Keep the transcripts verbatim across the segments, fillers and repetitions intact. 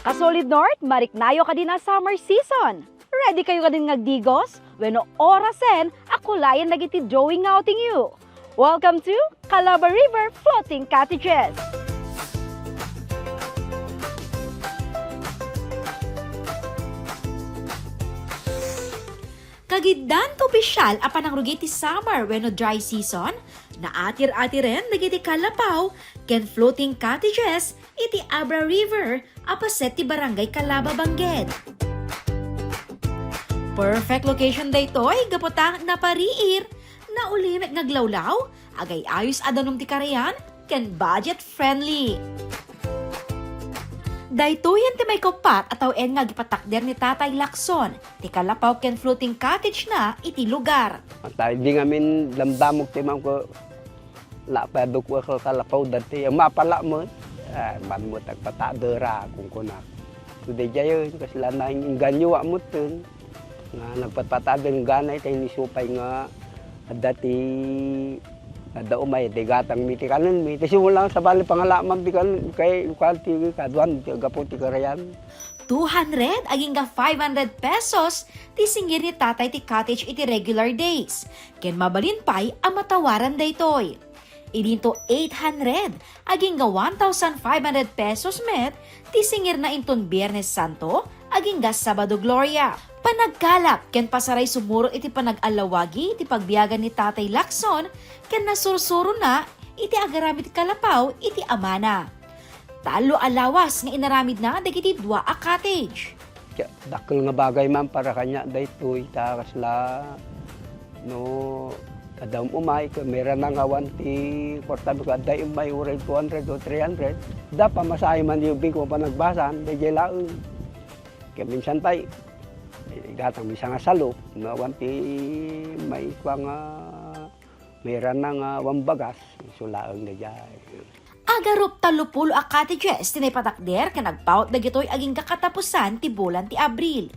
Ka-Solid North, mariknayo kadin a summer season. Ready kayo kadin nga agdigos? Wenno orasen a kulayen dagiti drawing nga outing yo. Welcome to Calaba River Floating Cottages. Kagiddan ti opisyal a panangrugi ti summer wenno dry season, naatir-atiren dagiti kalapaw ken floating cottages iti Abra River a paset ti Barangay Calaba, Benguet. Perfect location daytoy gapu ta napariir, naulimek nga aglawlaw, agay-ayos a danum ti karayan, ken budget friendly. Daytoyen ti maikaupat a tawen nga agipatakder ni Tatay Lacson ti kalapaw ken floating cottage na iti lugar. Ata, di ngamin damdamok ti ma'am ko, lapay a dukwa ka kalapaw dati. Ang mapala mo, ah, man mo tagpatadera, kung kuna. So, di jayon, kasla na inganyo, wa mo tun. Nga nagpatpataden gana itay ni Supay nga adda ti, adda umay, ti gatang mi ti kanen mi. Ti simulang sabali pangalamam ti kan-, kay, kay ti kaduan, ti gapu ti karayan. Two hundred agingga five hundred pesos ti singir ni Tatay ti cottage iti regular days, ken mabalin pay a matawaran daytoy. Idinto eight hundred agingga one thousand five hundred pesos met ti singirna inton Biernes Santo agingga Sabado Gloria. Panagkalap ken pasaray sumurot iti panag-allawagi ti pagbiagan ni Tatay Lacson ken nasursurona iti agaramid ti kalapaw iti amana. Tallo a lawas nga inaramidna dagiti dua a cottage. Dakkel nga bagay man para kaniak daytoy, ta kasla no adda umay, ket mairana nga awan ti kuarta, ket adda umay uray two hundred o three hundred. Da pamasahe man ti ubbing ko panagbasan, daydiay laeng. Ket minsan pay, eh, gatang minsan nga salok, no, awan ti maikua nga mairana nga awan bagas, isu laeng daydiay. Agarup tallopulo a cottages ti naipatakder ken agpaut dagitoy agingga katapusan ti bulan ti Abril.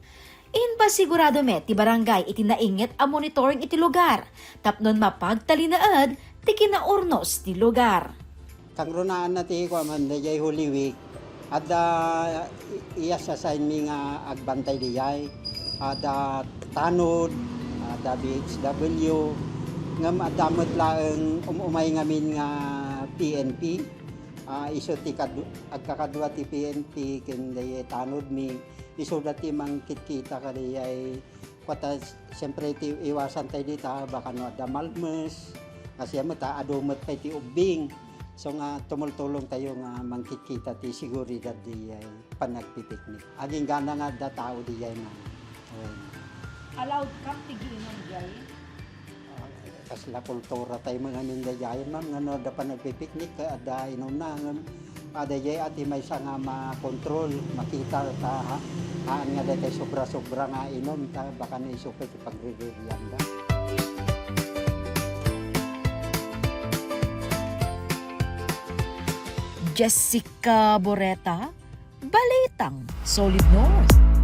Impasigurado met ti barangay iti nainget a monitoring iti lugar tapno mapagtalinaed ti kinaurnos ti lugar. Kangrunaanna ti kuaman, daydiay Holy Week, adda i-, i-assign mi nga agbantay daydiay. Adda tanod, adda B H W, ngem adda met laeng um-, umay ngamin nga P N P. Ah, isu ti kadu-, agkakadua ti P N P ken daydiay tanod mi. Isu dati mangkitkita kadaydiay. Kuata, siyempre, ti iwasan tayo dita, baka no adda malmes. Kasi met, ah, adu met pay ti ubbing. So nga, tumultulong tayo nga mangkitkita ti seguridad daydiay panagpipiknik. Agingga nga adda tao daydiay, ma'am. Wen. Allowed ka ti giinom daydiay? Ah, kasla kultura tayo mga ninda daydiay, ma'am, nga no adda panagpipiknik, adda inumna, ngem, ah, daydiay a ti maysa nga makontrol, makita ta, ha-, haan nga daytoy sobra-sobra nga inum, ta baka no isu pay ti pagriririanda. Jessica Boreta, Balitang Solid North.